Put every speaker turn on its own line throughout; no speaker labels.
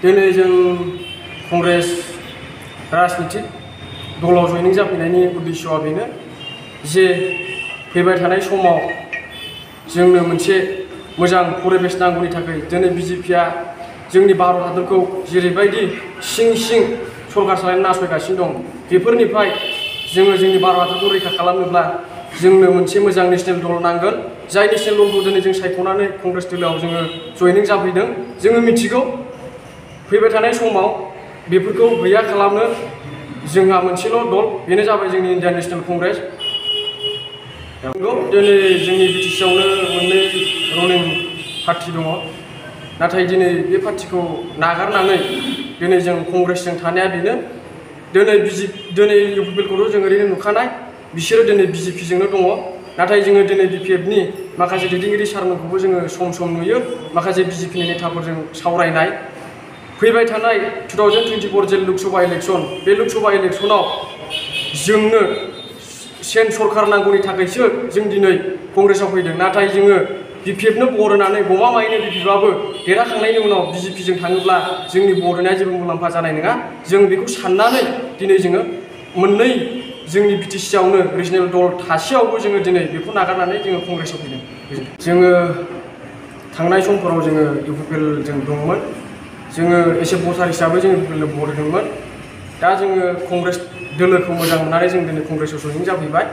दिनै जों कंग्रेस राजनितिक दलाव जयनिं जाफैनायनि उद्देश्यआ बेनो जे फैबाय थानाय समाव जोंनो मोनसे मोजां परिबेस नांगौनि थाखाय दिनै बिजेपिआ जोंनि भारत हादरखौ जेरैबायदि सिं सरकार सालायनो नासयगासिनो दं बेफोरनिफ्राय जोङो जोंनि भारत हादरखौ रैखा खालामनोब्ला जोंनो मोनसे मोजां नेशनेल दल नांगोन जाय नेशनेल दलखौ दिनै जों सायख'नानै कंग्रेस दलाव जोङो जयनिं जाफैदों जोङो मिथिगौ फैबाय थानाय समाव बेफोरखौ गैया खालामनो जोंहा मोनसेल' दल बेनो जाबाय जोंनि इन्डियान नेशनेल कंग्रेस नंगौ दिनै जोंनि बिटिसिआवनो मोननै रुलिं पार्टी दङ नाथाय दिनै बे पार्टीखौ नागारनानै दिनै जों कंग्रेसजों थानाया बेनो दिनै इउपिपिएलखौथ' जों ओरैनो नुखानाय बिसोरो दिनै बिजेपिजोंनो दङ नाथाय जोङो दिनै बिपिएफनि माखासे दैदेनगिरि सारमोनखौबो जोङो सम नुयो माखासे बिजेपिनि नेताफोरजों सावरायनाय फैबाय थानाय 2024 जे लोकसभा इलेक्शन बे लोकसभा इलेक्शनाव जोंनो सेन्ट्रेल सरकार नांगौनि थाखायसो जों दिनै कंग्रेसआव फैदों नाथाय जोङो बिपिएफनो भट होनानै गमामायैनो बिपिएफआबो देरहाखांनायनि उनाव बिजेपिजों थाङोब्ला जोंनि भट होनाया जेबो मुलाम्फा जानाय नङा जों बेखौ साननानै दिनै जोङो मोननै जोंनि बिटिसिआवनो रिजनेल दल थासेयावबो जोङो दिनै बेखौ नागारनानै जोङो कंग्रेसआव फैदों जोङो थांनाय समफोराव जोङो इउपिपिएलजों दंमोन जोङो एसे भटार हिसाबै जोङो इउपिपिएलनो भट होदोंमोन दा जोङो कंग्रेस दोलोखौ मोजां मोननानै जों दिनै कंग्रेसआव जयनिं जाफैबाय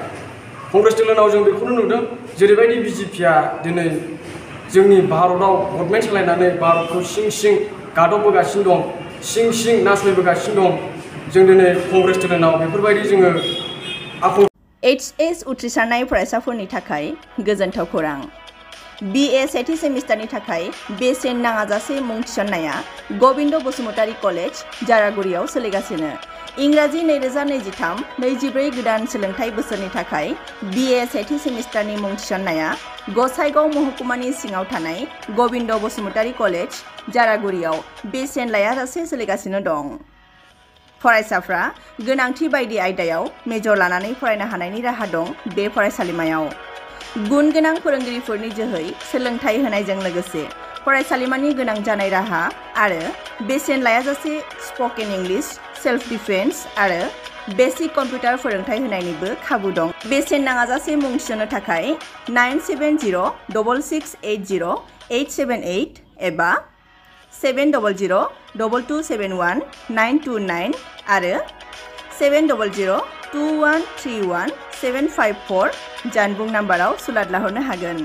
कंग्रेस दोलोनाव जों बेखौनो नुदों जेरैबायदि बिजेपिआ दिनै जोंनि भारतआव गभर्नमेन्ट सालायनानै भारतखौ सिं गादबबोगासिनो दं सिं नासयबोगासिनो दं जों दिनै कंग्रेस दोलोनाव बेफोरबायदि जोङो
HS उथ्रिसारनाय फरायसाफोरनि थाखाय गोजोनथाव खौरां BA सेथि सेमिस्टारनि थाखाय बेसेन नाङाजासे मुं थिसननाया गबिन्द बसुमतारी कलेज जारागुरियाव सोलिगासिनो इंराजि 2023-24 गोदान सोलोंथाइ बोसोरनि थाखाय BA सेथि सेमिस्टारनि मुं थिसननाया गसाइगाव महकुमानि सिङाव थानाय गबिन्द बसुमतारी कलेज जारागुरियाव बेसेन लायाजासे सोलिगासिनो दं फरायसाफ्रा गोनांथि बायदि आयदायाव मेजर लानानै फरायनो हानायनि राहा दं बे फरायसालिमायाव गुन गोनां फोरोंगिरिफोरनि जोहै सोलोंथाइ होनायजों लोगोसे फरायसालिमानि गोनां जानाय राहा आरो बेसेन लायाजासे स्पोकेन इंलिश सेल्फ डिफेन्स आरो बेसिक कम्पिउटार फोरोंथाइ होनायनिबो खाबु दं बेसेन नाङाजासे मुं थिसननो थाखाय 970226807878 एबा 70022719229 आरो 7002131 754 जानबुं नाम्बाराव सुलाद लाहरनो हागोन।